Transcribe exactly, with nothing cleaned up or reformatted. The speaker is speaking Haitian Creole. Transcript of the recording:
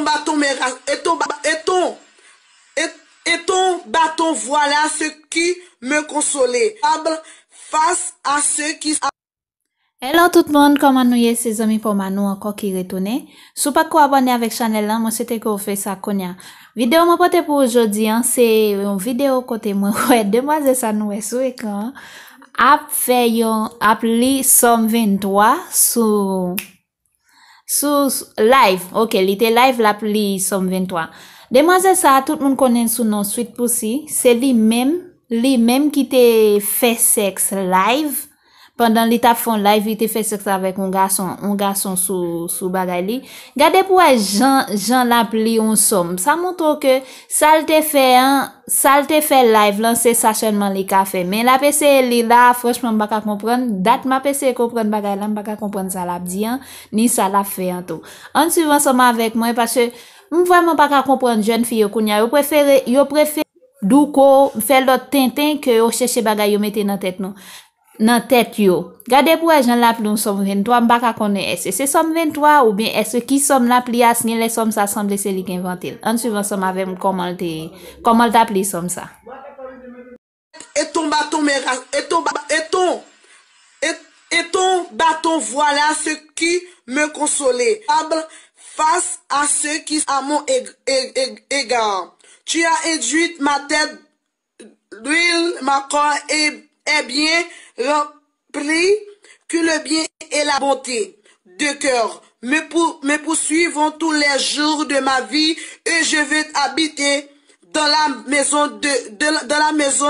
bâton me ra- et ton ba- et ton et, et ton bâton, voilà ce qui me consolait face à ceux qui Hello tout moun, kòman nou ye? Se zanmi pa w Manou ankò ki retounen. Si w pa ko abòne avèk chanèl lan, mwen swete ke w fè sa kounye a. Videyo mwen pote pou ou jodi an, se yon videyo kote mwen wè demwazèl sa nou wè sou ekran an ap fè yon, ap li Sòm venntwa sou sou live. Ok, li te live, l ap li Sòm venntwa. Demwazèl sa a, tout moun konnen l sou non Sweet Pussy. Se li menm, li menm ki te fè sèks live. Pandan li t ap fè yon live, li te fè sèks avèk yon gason, yon gason sou, sou bagay li. Gade pou wè jan, jan l ap li yon sòm. Sa montre w ke sa l te fè an, sa l te fè live lan, se sa sèlman li ka fè. Men l ap eseye li la, franchman, m pa ka konprann. Dat m ap eseye konprann bagay la, m pa ka konprann sa l ap di an, ni sa l ap fè an tou. Ann swiv ansanm avèk mwen, paske m vrèman pa ka konprann jèn fi yo kounye a. Yo prefere, yo prefere douko, fè lòt tenten ke yo chèche bagay yo mete nan tèt nou. Nan tèt yo. Gade pou wè jan l ap li yon Sòm venntwa, m pa ka konnen èske se Sòm venntwa oubyen èske ki sòm l ap li a, si gen lè sòm sa sanble se li ki envante l. Ann swiv ansanm avè m kòman l te, kòman l t ap li sòm sa. Et ton bâton me ra- et ton ba- et ton et, et ton bâton, voilà ce qui me consolait face à ceux qui à mon égard. Tu as induit ma tête d'huile, ma corps est, est bien rempli, que le bien et la bonté de cœur me, pour, me poursuivront tous les jours de ma vie, et je vais habiter dans la maison de, de dans la maison